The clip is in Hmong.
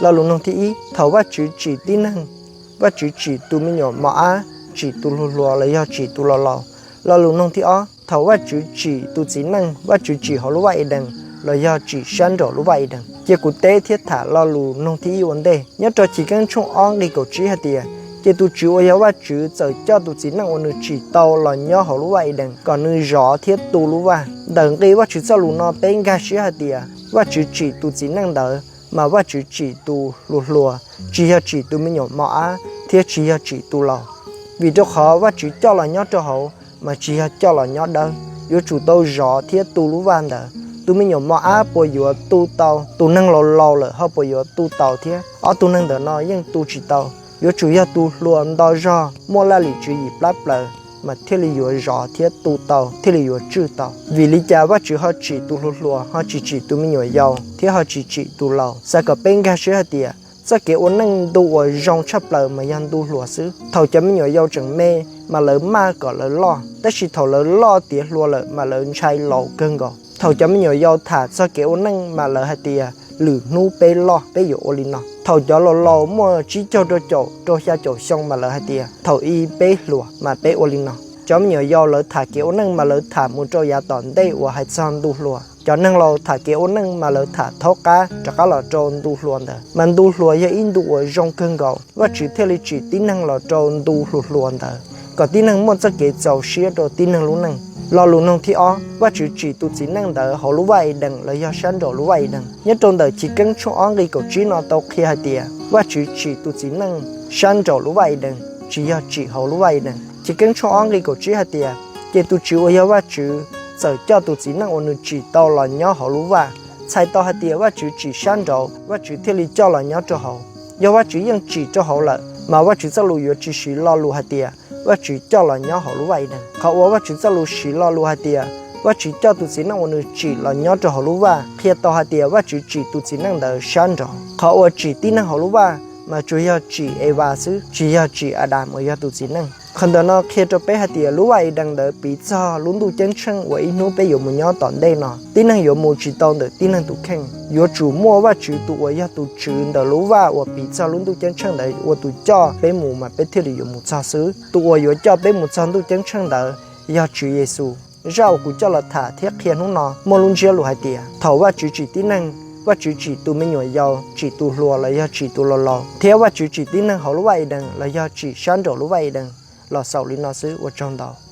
Lo lus noog thib ib, thaum Vajtswv tsim tib neeg, Vajtswv tsim tus me nyuam mos ab, tsim tus hluas hluas los yog tsim tus laus laus. Lo lus noog thib ob, thaum Vajtswv tsim tus txiv neej, Vajtswv tsim hauv lub vaj Edees los yog tsim sab nraum lub vaj Edees? Cia kuv teb thiab tham lo lus noog thib ib ua ntej. Nyob rau Chiv Keeb tshooj ob nqi kaum tsib hais tias, ces tus Tswv uas yog Vajtswv txawm coj tus txiv neej uas nws tsim tau los nyob hauv lub vaj Edees kom nws zov thiab tu lub vaj. Ntawm nqi Vajtswv txoj lus no peb nkag siab hais tias Vajtswv tsim tus txiv neej ntawd mas Vajtswv tsim tus hluas hluas, tsis yog tsim tus me nyuam mos ab thiab tsis yog tsim tus laus. Vim rau qhov Vajtswv coj los nyob rau hauv mas tsis yog coj los nyob dawb, yuav tsum tau zov thiab tu lub vaj ntawd. Tus me nyuam mos ab puas yuav tu tau? Tus neeg laus laus lawm ho puas yuav tu tau thiab? Ob tug neeg ntawm no yeej tu tsis tau. Yuav tsum yog tus hluas nto zog muaj laj lim tswv yim plab plaws mas thiaj li yuav zov thiab tu tau, thiaj li yuav tswj tau. Vim li cas Vajtswv ho tsim tus hluas hluas ho tsis tsim tus me nyuam yaus thiab ho tsis tsim tus laus? Xav kom peb nkag siab hais tias txoj kev ua neej ntu uas zoo tshaj plaws mas yog ntu hluas xwb. Thaum cov me nyuam yaus tseem me mas lawv maj kom lawv loj, tab sis thaum lawv loj tiav hluas lawm mas lawv ntshai laus kawg nkaus. Thaum cov me nyuam yaus tham txog kev ua neej mas lawv hais tias lwm hnub peb loj peb yuav ua li no. Thaum cov laus laus muaj tsib caug rau caum rau xya caum xyoo mas lawv hais tias thaum ub peb hluas mas peb ua li no. Cov me nyuam yaus lawv tham kev ua neej mas lawv tham mus rau yav tom ntej uas hais txog ntu hluas. Cov neeg laus tham kev ua neej mas lawv tham thaub qab rov qab los rau ntu hluas ntawd. Mas ntu hluas yog ib ntu uas zoo kawg nkaus, Vajtswv thiaj li tsim tib neeg los rau ntu hluas hluas ntawd kom tib neeg muaj txoj kev txaus siab rau tib neeg lub neej. Lo lus noog thib ob, Vajtswv tsim tus txiv neej ntawd hauv lub vaj Edees los yog sab nraum lub vaj Edees? Nyob rau ntawm Chiv Keeb tshooj ob nqi kaum tsib no tau qhia hais tias Vajtswv tsim tus txiv neej sab nraum lub vaj Edees, tsis yog tsim hauv lub vaj Edees. Chiv Keeb tshooj ob nqi kaum tsib hais tias, ces tus Tswv uas yog Vajtswv txawm coj tus txiv neej uas nws tsim tau los nyob hauv lub vaj. Txhais tau hais tias Vajtswv tsim sab nraud, Vajtswv thiaj li coj los nyob rau hauv. Yog Vajtswv yeej tsim rau hauv lawm mas Vajtswv txoj lus yuav tsis siv lo lus hais tias Vajtswv coj los nyob hauv lub vaj Edees. Qhov uas Vajtswv txoj lus siv lo lus hais tias Vajtswv coj tus txiv neej uas nws tsim los nyob rau hauv lub vaj qhia tau hais tias Vajtswv tsim tus txiv neej ntawd sab nraud. Qhov uas tsim tib neeg hauv lub vaj mas tsuas yog tsim Evas xwb, tsis yog tsim Adas uas yog tus txiv neej. Qhov ntawm no qhia rau peb hais tias lub vaj Edees ntawd piv txog lub ntuj ceeb tsheej uas ib hnub peb yuav mus nyob tom ntej no. Tib neeg yuav mus tsis tau ntawm tib neeg tus kheej, yuav tsum muaj Vajtswv tus uas yog tus Tswv ntawm lub vaj uas piv txog lub ntuj ceeb tsheej ntawd ua tus coj peb mus mas peb thiaj li yuav mus txog xwb. Tus uas yuav coj peb mus txog ntuj ceeb tsheej ntawd yog Tswv Yexus. Zaj uas kuv coj los tham thiab qhia hnub no muaj lub ntsiab lus hais tias thaum Vajtswv tsim tib neeg, Vajtswv tsim tus me nyuam yaus, tsim tus hluas los yog tsim tus laus laus, thiab Vajtswv tsim tib neeg hauv lub vaj Edees los yog tsim sab nraum lub vaj Edees los xaus li no xwb. Ua tsaug ntau.